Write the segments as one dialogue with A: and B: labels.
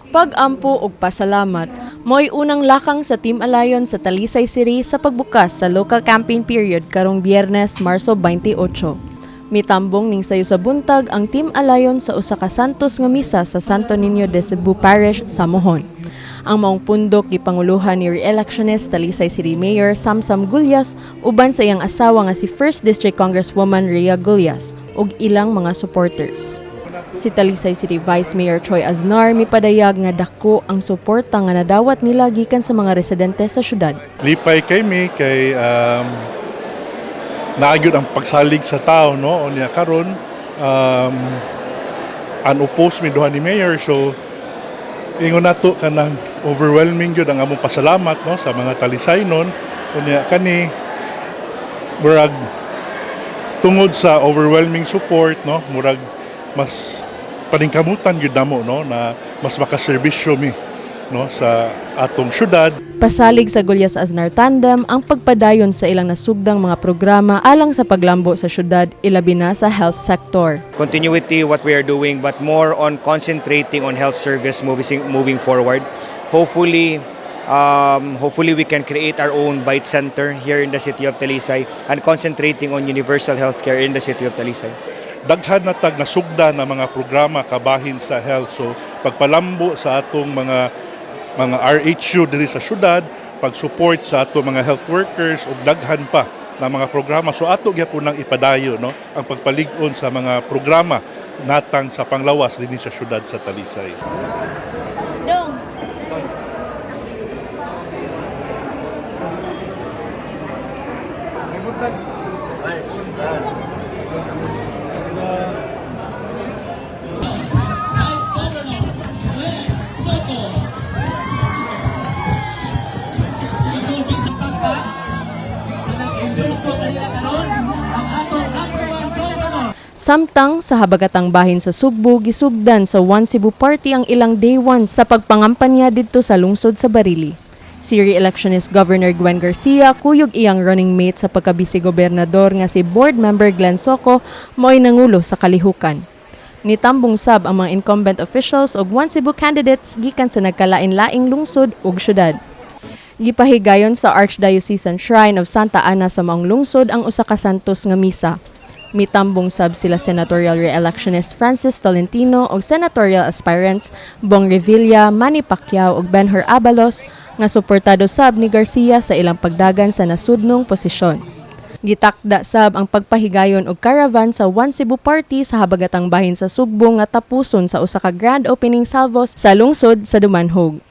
A: Pag-ampo ug pasalamat mo'y unang lakang sa Team Alayon sa Talisay City sa pagbukas sa local campaign period karong Biyernes, Marso 28. Mitambong ning sayo sa buntag ang Team Alayon sa usa ka Santos nga misa sa Santo Niño de Cebu Parish sa Mohon. Ang maong pundok gipanguluhan ni re-electionist Talisay City Mayor Samsam Gullas uban sa iyang asawa nga si 1st District Congresswoman Rhea Gullas ug ilang mga supporters. Si Talisay City Vice Mayor Choi Aznar mipadayag nga dako ang suporta nga nadawat nila gikan sa mga residente sa syudad.
B: Lipay kay mi kay naagyod ang pagsalig sa tao, no? Unya karon unopposed mi duha ni mayor, so ingon nato kanang overwhelming gyud ang among pasalamat, no, sa mga Talisaynon. Unya kani murag tungod sa overwhelming support, no, murag mas paningkamutan gyud namo, no, na mas makaserbisyo mi, no, sa atong syudad.
A: Pasalig sa Gullas Aznar Tandem ang pagpadayon sa ilang nasugdang mga programa alang sa paglambo sa syudad, ilabi na sa health sector.
C: Continuity what we are doing, but more on concentrating on health service moving forward. Hopefully we can create our own bite center here in the city of Talisay and concentrating on universal healthcare in the city of Talisay.
B: Daghan na tag nasugda na mga programa kabahin sa health, so pagpalambo sa atong mga RHU diri sa syudad, pag-support sa atong mga health workers ug daghan pa na mga programa. So ato gyapon nang ipadayon, no, ang pagpalig-on sa mga programa natang sa panglawas dinhi sa syudad sa Talisay.
A: Samtang sa habagatang bahin sa Sugbo, gisugdan sa One Cebu Party ang ilang day one sa pagpangampanya didto sa lungsod sa Barili. Si re-electionist Governor Gwen Garcia kuyog iyang running mate sa pagkabisi-gobernador nga si board member Glenn Soco mo'y nangulo sa kalihukan. Nitambong sab ang mga incumbent officials ug One Cebu candidates gikan sa nagkalain-laing lungsod ug syudad. Gipahigayon sa Archdiocesan Shrine of Santa Ana sa maong lungsod ang usa ka santos nga misa. Mitambong sab sila senatorial re-electionist Francis Tolentino ug senatorial aspirants Bong Revilla, Manny Pacquiao ug Benhur Abalos nga suportado sab ni Garcia sa ilang pagdagan sa nasudnong posisyon. Gitakda sab ang pagpahigayon og caravan sa One Cebu Party sa habagatang bahin sa Sugbo nga tapuson sa usa ka grand opening salvos sa lungsod sa Dumanhog.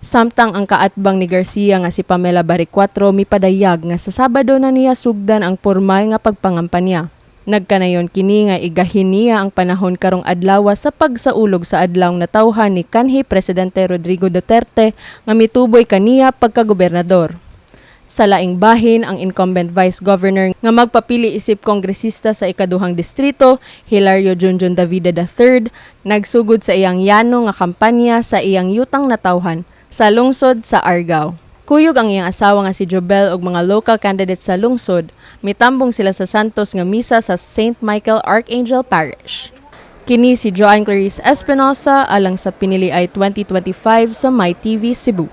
A: Samtang ang kaatbang ni Garcia nga si Pamela Baricuatro mipadayag nga sa Sabado na niya sugdan ang pormal nga pagpangampanya. Nagkanayon kini nga igahin niya ang panahon karong adlaw sa pagsaulog sa adlawng natawhan ni kanhi Presidente Rodrigo Duterte nga mituboy kaniya pagkagobernador. Sa laing bahin, ang incumbent vice governor nga magpapili isip kongresista sa ikaduhang distrito, Hilario Junjun Davide III, nagsugod sa iyang yano nga kampanya sa iyang yutang natawhan sa lungsod sa Argao. Kuyog ang iyang asawa nga si Jobel ug mga local candidates sa lungsod, mitambong sila sa Santos nga misa sa St. Michael Archangel Parish. Kini si Joanne Clarice Espinosa alang sa Pinili ay 2025 sa MyTV Cebu.